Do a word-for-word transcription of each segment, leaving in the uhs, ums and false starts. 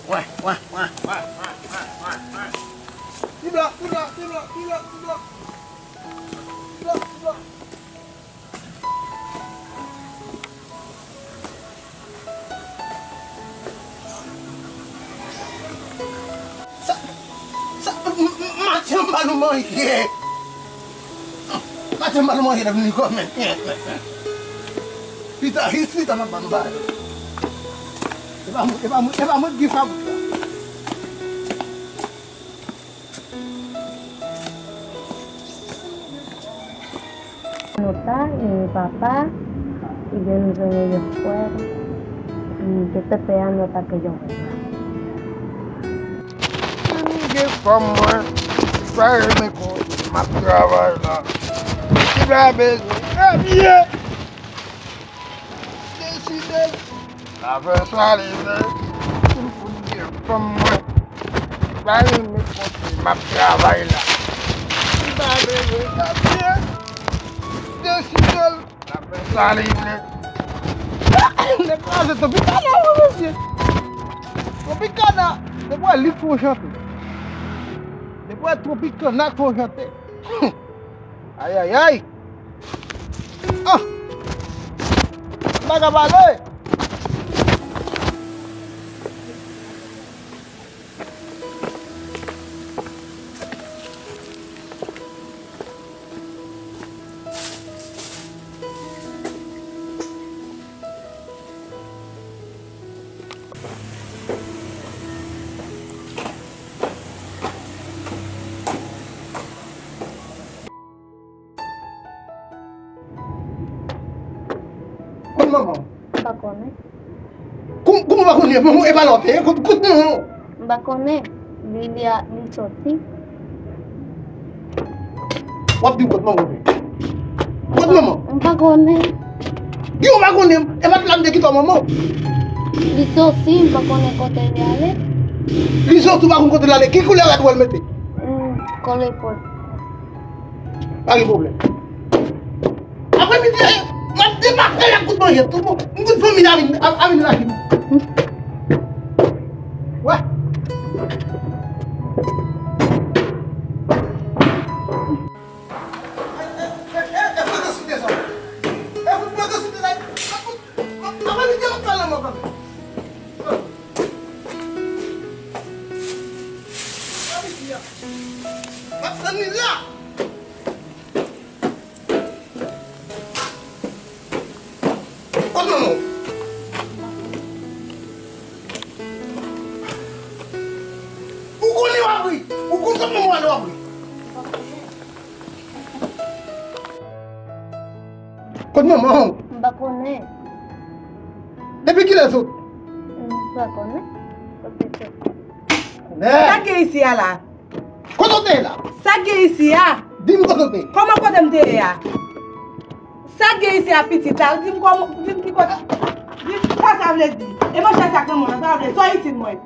Wè, wè, wè, wè, wè, wè, wè, wè. Ti blan, ti blan, ti blan, ti blan, ti blan. Ti blan, ti blan. Sa, sa, m, m, m, maten m ba nou manje. Maten m ba nou manje nan vini kòmè. Pita, jis pita m ap ba nou bagay. E pa mwen, e pa mwen, e pa mwen ki gen fabrik la. Nota, e papa, e byen nou jwenn yon frè, e se pèpè a nota ke yon frè. Si m gen fanm mwen, li pa renmen kote m ap travay la. Li pa bezwen trapye. Deside l. L a fè sa li vle. Si m fout gen fanm mwen, li pa renmen kote m ap travay la. Li pa bezwen trapye. Deside l. L a fè sa li vle. Nèg kraze Tropicana, wi, mesye. Tropicana. Depi w wè li twò chante. Depi w wè Tropicana twò chante. Ayayay. Ah! M pa ka pale! Kot manman w? M pa konnen. Kòm, kòman w pa konnen? Manman w e pa la w te ye? Kot, kot manman w? M pa konnen. Li, li a, li soti. W ap di m kot manman w ye? Kot manman w? M pa konnen. Di w pa konnen, e pa t la m te kite w manman w. Li soti, m pa konnen kote li ale. Li soti, w pa konn kote l ale. Ki koulè rad w wè l mete? Hmm, kòlèpòl. Pa gen pwoblèm. Aprè midi a, m ap debake ak kout manchèt. Tout bon, m kout fanmi la vin, a, a vin rache m. Wè. E, e, e, e frekans site sa. E fout frekans site la. A fout, a, aprè midi a, m ap fè lanmò kanmenm. Aprè midi a. M ap tann li la. Kot manman w? Ou konnen w ap ri. Ou konn kot manman w ale w ap ri. Kot manman w? M pa konnen. Depi kilè sot? M pa konnen. Kote sot? Sa k gen isi a la? Kote w te ye la? Sa k gen isi a? Di m kote w te ye. Kòman kote m te ye a? Sa k gen isi a pitit la? Di m kòman, di m ki kote. Di m sa sa vle di. E manchèt sa k nan men w lan, sa vle, sa w itil mwen.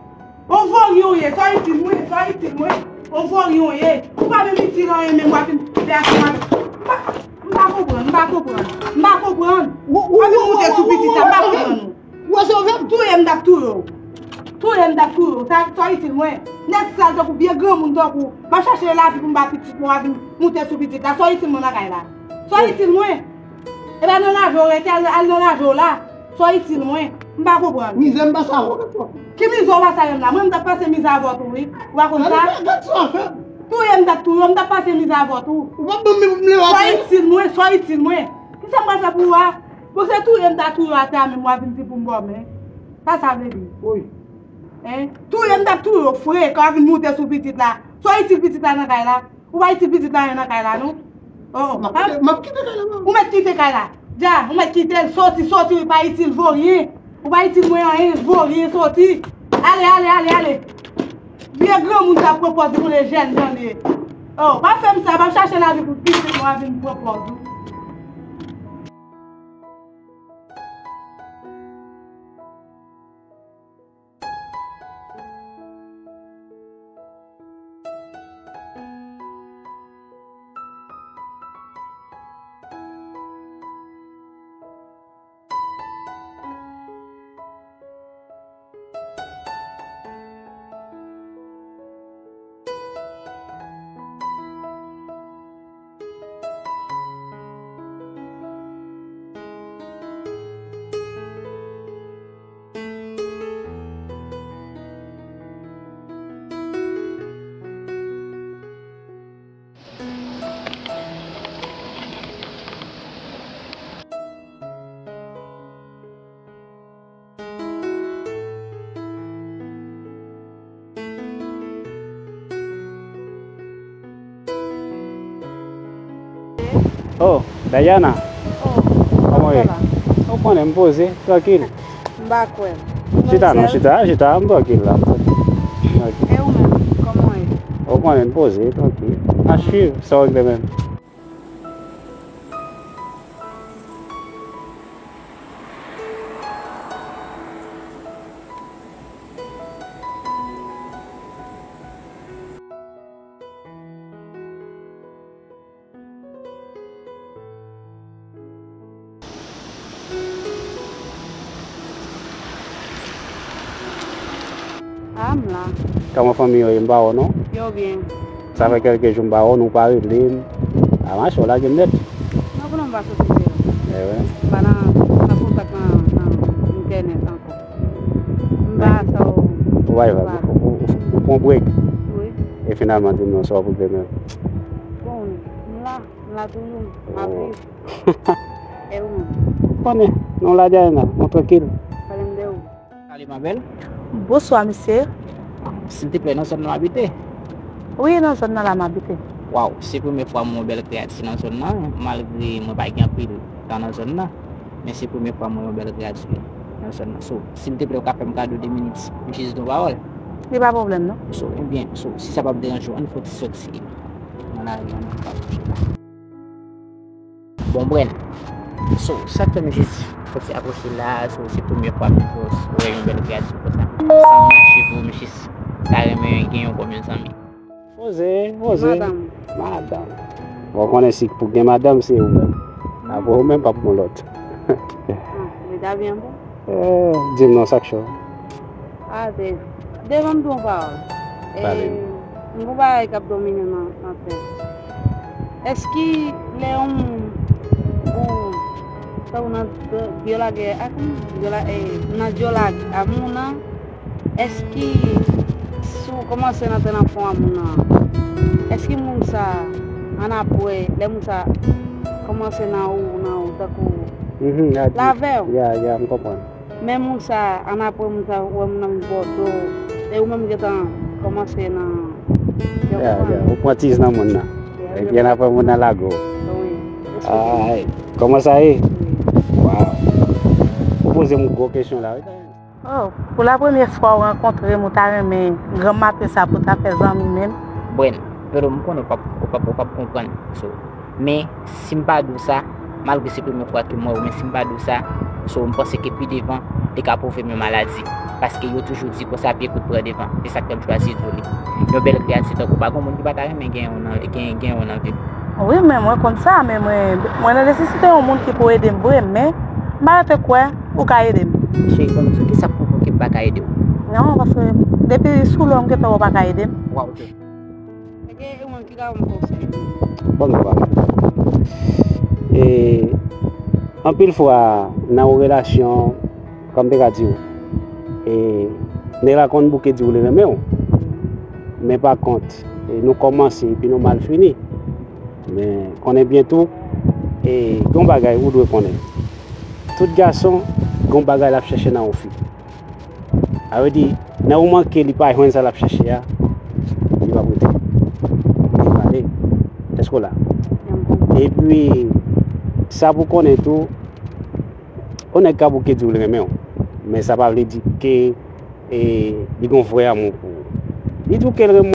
On voryen w ye, sa w itil mwen, sa w itil mwen. On voryen w ye. Ou pa menm itil anyen, menm w ap vin fè asanm avèk. M pa, m pa konprann, m pa konprann. M pa konprann. W ap vin moute sou pitit la, m pa konprann ou. Ou wè sa w fè m? Touye m, m t ap touye w. Touye m, m t ap touye w. Sa, sa w itil mwen? Nèg sal tankou w, vye granmoun tankou w. M ap chache lavi pou m ba pitit mwen, w ap vin moute sou pitit la. Sa w itil mwen nan kay la? Sa w itil mwen? E pa nan lave w rete, al, al nan lave w la. Sa w itil mwen? M pa konprann. Mizè m pase avè w kèk fwa. Ki mizè w pase avè m la? Mwen, m t ap pase mizè avè w tou, wi. Ou pa konn sa? Gad, gad sa w fè m. Touye m, m t ap touye w, m t ap pase mizè avè w tou. Ou p ap ban m, m leve. Sa w itil mwen? Sa w itil mwen? Kisa m pral fè pou ou a? Bon, se touye m ta touye w atè a menm, w a vin di pou m ba w men. Sa sa vle di? Wi. Hein? Touye m ta touye w, frè, kan w a vin moute sou pitit la. Sa w itil pitit la nan kay la? Ou pa itil pitit la anyen nan kay la, non? Oh, m ap kite, m ap kite kay la, non. Ou mèt kite kay la. Dja, ou mèt kite l, soti, soti, ou pa itil voryen. Ou pa itil mwen anyen, voryen, soti. Ale, ale, ale, ale. Vye granmoun sa pran pòz li konnen jèn jan li ye. Oh, pa fè m sa, pa chache lavi pou pitit mwen a vin pran pòz ou. Oh, Dayana. Oh, kòman w ye? Ou konnen m poze, trankil. M pa kwè. Chita non, chita, chita, m trankil la. M trankil. E ou menm, kòman w ye? Ou konnen m poze, trankil. N a swiv sa w regle menm. Ah, m la. Kòman fanmi yo ye? M pa wè w non. Yo byen. Sa fè kèlke jou m pa wè w, nou pa rele m. A mache w lage m nèt. Non, konnen m pa soti se. Eh wi. M pa nan, nan kontak nan, nan entènèt ankò. M pa sa w. Ou bay vag, ou, ou, ou, ou pran break. Wi. E finalman, di m non, sa w pou menm. Bon, m la, m la toujou, m ap viv. E ou menm? Konnen, nou la Diana, nou trankil. Pale m de ou. Salut ma belle. Bonswa mesye. Silteplè, nan zòn nan w abite? Wi, nan zòn nan la m abite. Waw, se premye fwa m wè yon bèl kreyati nan zòn nan, malgre mwen pa gen anpil tan nan zòn nan. Men se premye fwa m wè yon bèl kreyati nan zòn nan. So, silteplè, ou ka fè m kado de minit, m jis di w pawòl? Li pa pwoblèm non. So, ebyen, so, si sa p ap deranje w, ann fè yon ti soti nan lari an, ann fè yon ti soti. Bon, Bren. So, sa k fè m jis fòk se apwoche la, so, se premye fwa m jis wè yon bèl kreyati konsa. San mache pou m jis ta renmen gen yon kòm yon zanmi. Poze, poze. Madanm. Madanm. Bon, konnen si pou gen madanm, se ou menm. Apre ou menm, p ap gen lòt. Ah, li ta byen bon. Eh, di m non, sa k cho? A, de, devan m di w yon pawòl. Pale. Eh, m gon bagay k ap domine nan, nan tèt. Èske lè yon moun ou, tankou nan dyo lagè, a, kòman dyo la, eh, nan dyo la, a moun nan, èske si w kòmanse nan tè nan fon a moun nan, èske moun sa, annapre, lè moun sa kòmanse nan ou, nan ou, tankou, mhm, lavè w? Ya, ya, m konprann. Men moun sa, annapre moun sa, ou wè moun nan vin bò do, e ou menm gentan kòmanse nan, ya, ya, ou pran tiz nan moun nan. Ya, epi annapre moun nan lage w. Wi. Ay, kòman sa ye? Wi. Waw. Ou poze m gwo kesyon la, wi. Oh, pou la premye fwa ou rankontre m, ou ta renmen granm maten sa pou ta fè zanmi menm? Bren, Velo, m konnen ou p ap, ou p ap, ou p ap konprann. So, men, si m pa di w sa, malgre se premye fwa ke m wè w, men si m pa di w sa, so, m panse ke pi devan, li ka pwouve m yon maladi. Paske yo toujou di konsa, pye kout pran devan. Se sa k fè m chwazi di w li. Yon bèl kreyati tankou w, pa gen moun ki pa ta renmen gen yon nan, gen, gen yon nan vi. Wi, men mwen konn sa, men mwen, mwen nan nesesite yon moun ki pou ede m vre, men m pa rete kwè ou ka ede m. Cheri, ban m di w, kisa k pwouve w ke m pa ka ede w? Non, paske depi sou lò m gentan wè w pa ka ede m. Waw, ok. Eske e mwen ki ka ban m konsèy? Bon, nou pa. E, anpil fwa, nan yon relasyon, kòm m te ka di w, e, nèg la konn bouke di w li renmen w. Men pa kont, e, nou kòmanse epi nou mal fini. Men konnen byen tou, e, gen yon bagay ou dwe konnen. Tout gason, gen yon bagay l ap chèche nan yon fi. Sa vle di, nan moman ke li pa jwenn sa l ap chèche a, li p ap rete. Li prale. Èske w la? Epi, sa pou konnen tou, yon nèg ka bouke di w li renmen w. Men sa pa vle di ke, e, li gen yon vrè amou pou ou. Li di w ke l renmen w.